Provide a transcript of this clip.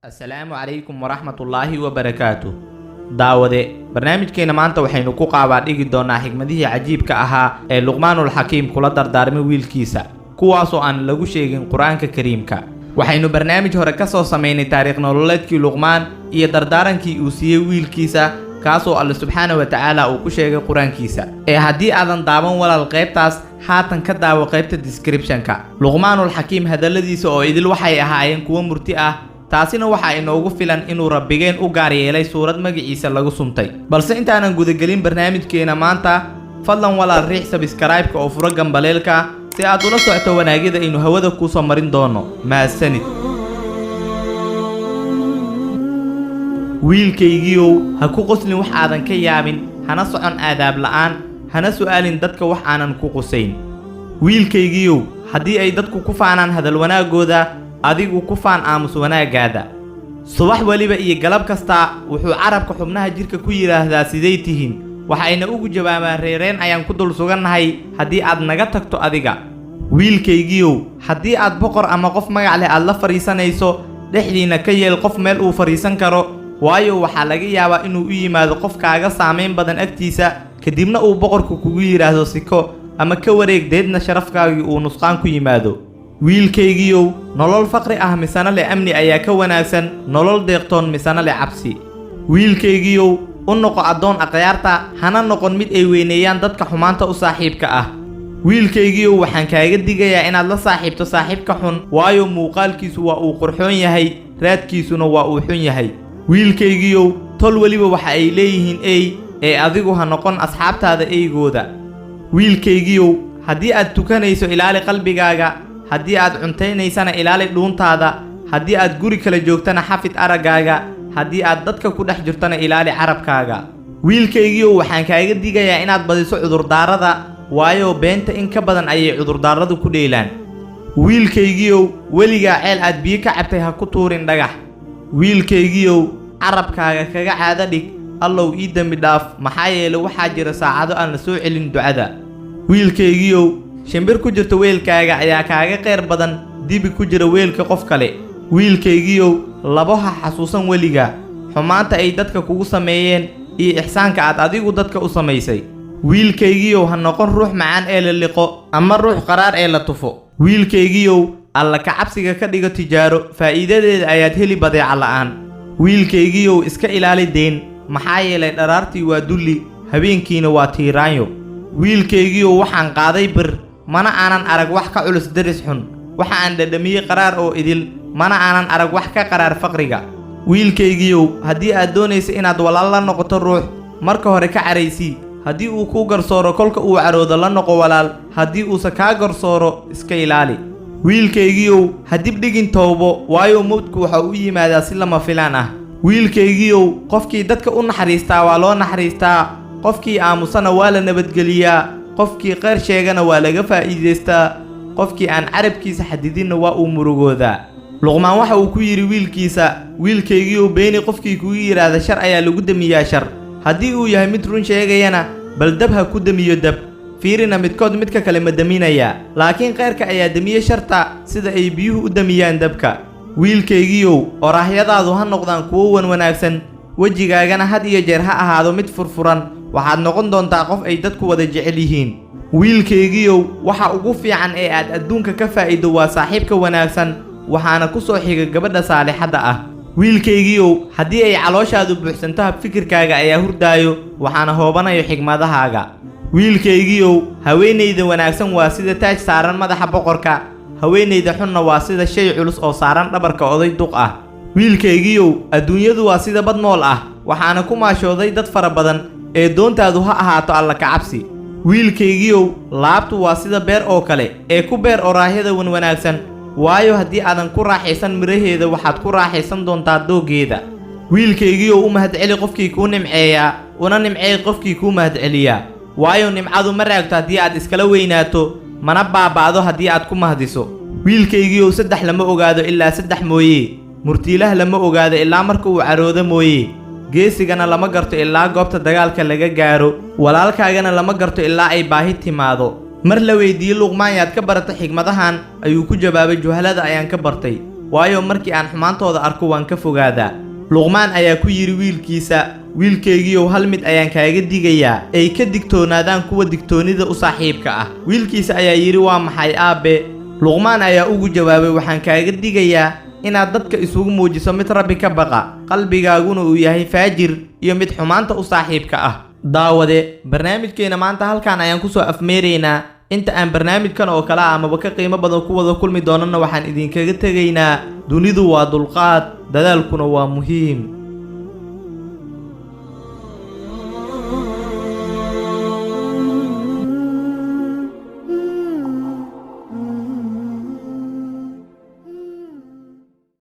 Asalaamu calaykum waraxmatullaahi wabarakaatu. Daawade, barnaamijkeena maanta waxaynu ku qaabaa dhigi doonaa xigmadihii cajiibka ahaa ee Luqmaanulxakiim kula dardaarmay wiilkiisa, kuwaasoo aan lagu sheegin Qur-aanka Kariimka. Waxaynu barnaamij hore ka soo samaynay taariikh nololeedkii Luqmaan iyo dardaarankii uu siiyey wiilkiisa, kaasoo Alle subxaana wa tacaala uu ku sheegay Qur-aankiisa. Ee haddii aadan daawan, walaal, qaybtaas haatan ka daawo qaybta description-ka. Luqmaanulxakiim hadalladiisa oo idil waxay ahaayeen kuwo murti ah, taasina waxaa inoogu filan inuu Rabbigeen u gaar yeelay suurad magaciisa lagu suntay. Balse intaanan gudagelin barnaamijkeena maanta, fadlan walaal riix subscribe-ka oo furo gambaleelka si aad ula socoto wanaagyada aynu hawada kuu soo marin doono. Mahadsanid. Wiilkaygiiow, ha ku qoslin wax aadan ka yaabin, hana socon aadaab la'aan, hana su'aalin dadka wax aanan ku qusayn. Wiilkaygiiow, haddii ay dadku ku faanaan hadal wanaaggooda, adigu ku faan aamus wanaaggaada. Subax weliba iyo galab kasta wuxuu carabka xubnaha jidhka ku yidhaahdaa: "Siday tihiin?" Waxayna ugu jawaabaan: "Reereen ayaan ku dul sugannahay haddii aad naga tagto adiga." Wiilkaygiiow, haddii aad boqor ama qof magac leh aad la fadhiisanayso, dhexdiinna ka yeel qof meel uu fadhiisan karo, waayo waxaa laga yaabaa inuu u yimaado qof kaaga saamayn badan agtiisa, kadibna uu boqorku kugu yidhaahdo "Siko" ama "Ka wareeg", deedna sharafkaagii uu nusqaan ku yimaado. Wiilkaygiiow, nolol faqri ah misana leh amni ayaa ka wanaagsan nolol deeqtoon misana leh cabsi. Wiilkaygiiow, u noqo addoon akhyaarta, hana noqon mid ay weyneeyaan dadka xumaanta u saaxiibka ah. Wiilkaygiiow, waxaan kaaga digayaa inaad la saaxiibto saaxiibka xun, waayo muuqaalkiisu waa uu qurxoon yahay, raadkiisuna waa uu xun yahay. Wiilkaygiiow, tol weliba waxa ay leeyihiin ey, ee adigu ha noqon asxaabtaada eygooda. Wiilkaygiiow, haddii aad tukanayso, ilaali qalbigaaga. Haddii aad cuntaynaysana, ilaali dhuuntaada. Haddii aad guri kala joogtana, xafid araggaaga. Haddii aad dadka ku dhex jirtana, ilaali carabkaaga. Wiilkaygiiow, waxaan kaaga digayaa inaad badiso cudurdaarada, waayo beenta in ka badan ayay cudurdaaradu ku dheelaan. Wiilkaygiiow, weligaa ceel aad biyo ka cabtay ha ku tuurin dhagax. Wiilkaygiiow, carabkaaga kaga caado dhig "Allow ii dembi dhaaf", maxaa yeelay waxaa jira saacado aan la soo celin ducada. Wiilkaygiiow, shimbir ku jirta weelkaaga ayaa kaaga khayr badan dibi ku jira weelka qof kale. Wiilkaygiiow, labo ha xasuusan weliga: xumaanta ay dadka kugu sameeyeen iyo ixsaanka aad adigu dadka u samaysay. Wiilkaygiiow, ha noqon ruux macaan ee la liqo ama ruux qaraar ee la tufo. Wiilkaygiiow, Alla ka cabsiga ka dhigo tijaaro, faa'iidadeeda ayaad heli badeeca la'aan. Wiilkaygiiow, iska ilaali deen, maxaa yeelay dharaartii waa dulli, habeenkiina waa tiiraanyo. Wiilkaygiiow, waxaan qaaday bir, mana aanan arag wax ka culus deris xun. Waxa aan dhadhamiyey qaraar oo idil, mana aanan arag wax ka qaraar faqriga. Wiilkaygiiow, haddii aad doonayso inaad walaal la noqoto ruux, marka hore ka caraysii. Haddii uu kuu garsooro kolka uu caroodo, la noqo walaal. Haddii uusa kaa garsooro, iska ilaali. Wiilkaygiiow, ha dib dhigin towbo, waayo mowdku waxa u yimaadaa si lama filaan ah. Wiilkaygiiow, qofkii dadka u naxariistaa waa loo naxariistaa, qofkii aamusana waa la nabadgeliyaa, qofkii khayr sheegana waa laga faa'iidaystaa, qofkii aan carabkiisa xadidinna waa uu murugoodaa. Luqmaan waxa uu ku yidhi wiilkiisa: "Wiilkaygiiow, beeni qofkii kugu yidhaahda shar ayaa lagu demiyaa shar. Haddii uu yahay mid run sheegayana, bal dab ha ku demiyo dab, fiirina midkood midka kale ma deminayaa. Laakiin khayrka ayaa demiye sharta sida ay biyuhu u demiyaan dabka." Wiilkaygiiow, oraahyadaadu ha noqdaan kuwo wan wanaagsan, wejigaagana had iyo jeer ha ahaado mid furfuran. Waxaad noqon doontaa qof ay dadku wada jecel yihiin. Wiilkaygiiow, waxa ugu fiican ee aad adduunka ka faa'iido waa saaxiibka wanaagsan, waxaana ku soo xiga gabadha saalixadda ah. Wiilkaygiiow, haddii ay calooshaadu buuxsanto, habfikirkaaga ayaa hurdaayo, waxaana hoobanayo xigmadahaaga. Wiilkaygiiow, haweenayda wanaagsan waa sida taaj saaran madaxa boqorka, haweenayda xunna waa sida shay culus oo saaran dhabarka oday duq ah. Wiilkaygiiow, adduunyadu waa sida bad nool ah, waxaana ku maashooday dad fara badan, ee doontaadu ha ahaato Alla ka cabsi. Wiilkaygiiow, laabtu waa sida beer oo kale, ee ku beer oraahyada wanwanaagsan, waayo haddii aadan ku raaxaysan midhaheeda, waxaad ku raaxaysan doontaa dooggeeda. Wiilkaygiiow, u mahadceli qofkii kuu nimceeyaa, una nimceey qofkii kuu mahadceliyaa, waayo nimcadu ma raagto haddii aad iskala weynaato, mana baaba'do haddii aad ku mahdiso. Wiilkaygiiow, saddex lama ogaado ilaa saddex mooye: murtiilaha lama ogaado ilaa marka uu caroodo mooye, geesigana lama garto ilaa goobta dagaalka laga gaaro, walaalkaagana lama garto ilaa ay baahi timaado. Mar la weydiiyey Luqmaan: "Yaad ka baratay xigmadahan?" ayuu ku jawaabay: "Juhalada ayaan ka bartay." Waayo, markii aan xumaantooda arko waan ka fogaadaa. Luqmaan ayaa ku yidhi wiilkiisa: "Wiilkaygiiyow, hal mid ayaan kaaga digayaa, ay ka digtoonaadaan kuwa digtoonnida u saaxiibka ah." Wiilkiisa ayaa yidhi: "Waa maxay, aabbe?" Luqmaan ayaa ugu jawaabay: "Waxaan kaaga digayaa inaad dadka isugu muujiso mid Rabbi ka baqa, qalbigaaguna uu yahay faajir iyo mid xumaanta u saaxiibka ah." Daawade, barnaamijkeena maanta halkan ayaan kusoo afmeeraynaa. Inta aan barnaamijkan oo kale ah amaba ka qiimo badan ku wada kulmi doonana, waxaan idinkaga tegaynaa: dunidu waa dulqaad, dadaalkuna waa muhiim.